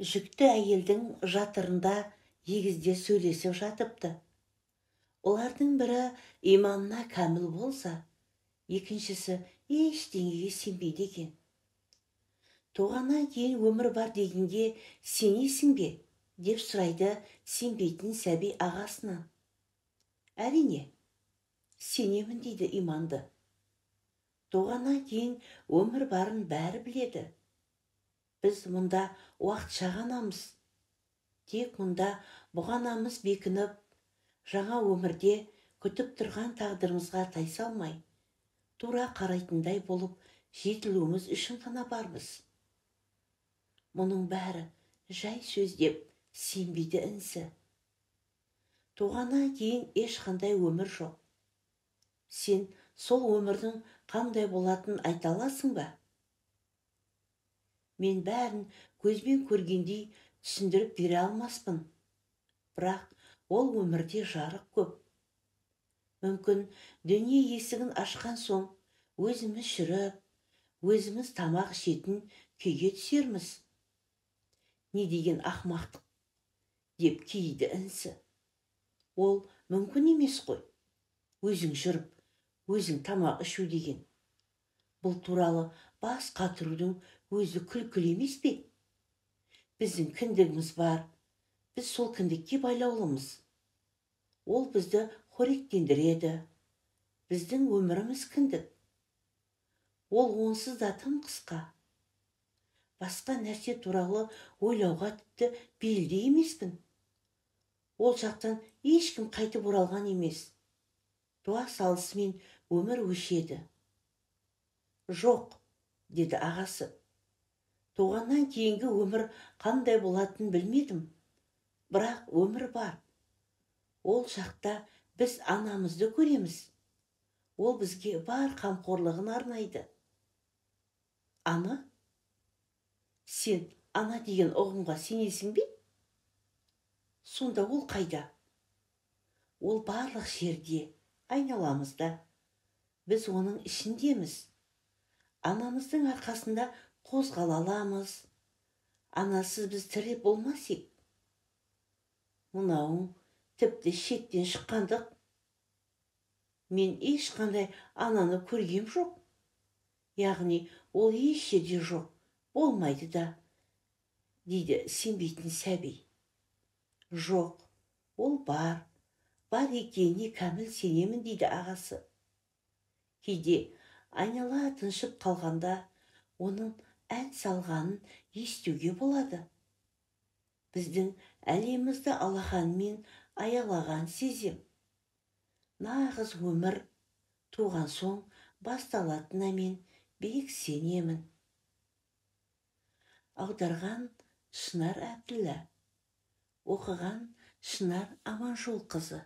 Жүкті әйелдің жатырында егіздер сөйлесіп жатыпты. Олардың бірі иманына кәміл болса, екіншісі ештеңеге сенбейді екен. Туғаннан кейін өмір бар дегенге сенесің бе, деп сұрайды сенбейтін сәби ағасынан. Әрине, сенемін, дейді иманды. Туғаннан кейін өмір барын бәрі біледі. Біз мұнда уақытша ғанамыз. Тек мұнда бұғанамыз бекініп, жаңа өмірде күтіп тұрған тағдырымызға тайсалмай, тура қарайтындай болып жетілуіміз үшін ғана бармыз. Мұның бәрі жай сөз, деп сенбейді інісі. Туғаннан кейін ешқандай өмір жоқ. Сен сол өмірдің қандай болатынын айта аласың ба? Мен бәрін көзбен көргендей түсіндіріп бере алмаспын. Бірақ ол өмірде жарық көп. Мүмкін дүние есігін ашқан соң өзіміз жүріп, өзіміз тамақ ішетін күйге түсерміз. Не деген ақмақтық, деп кейіді інісі. Ол мүмкін емес қой. Өзің жүріп, өзің тамақ ішу деген. Бұл туралы бас қатырудың өзі күлкілі емес пе? Біздің кіндігіміз бар. Біз сол кіндікке байлаулымыз. Ол бізді қоректендіреді. Біздің өміріміз кіндік. Ол онсыз да тым қысқа. Басқа нәрсе туралы ойлауға тіпті белді емеспін. Ол жақтан ешкім қайтып оралған емес. Туа салысымен өмір өшеді. Жоқ, деді ағасы. Туғаннан кейінгі өмір қандай болатынын білмедім. Бірақ өмір бар. Ол жақта біз анамызды көреміз. Ол бізге бар қамқорлығын арнайды. Ана? Сен ана деген ұғымға сенесің бе? Сонда ол қайда? Ол барлық жерде, айналамызда. Біз оның ішіндеміз. Анамыздың арқасында қозғала аламыз. Анасыз біз тірі болмас ек. Мынауың тіпті шектен шыққандық. Мен ешқандай ананы көргем жоқ. Яғни ол еш жерде жоқ, болмайды да, дейді сенбейтін сәби. Жоқ, ол бар, бар екеніне кәміл сенемін, дейді ағасы. Кейде айнала тыншып қалғанда оның ән салғанын естуге болады. Біздің әлемімізді алақанымен аялаған сезем. Нағыз өмір туған соң басталатынына мен бек сенемін. Аударған Шынар Әбділлә. Оқыған Шынар Аманжолқызы.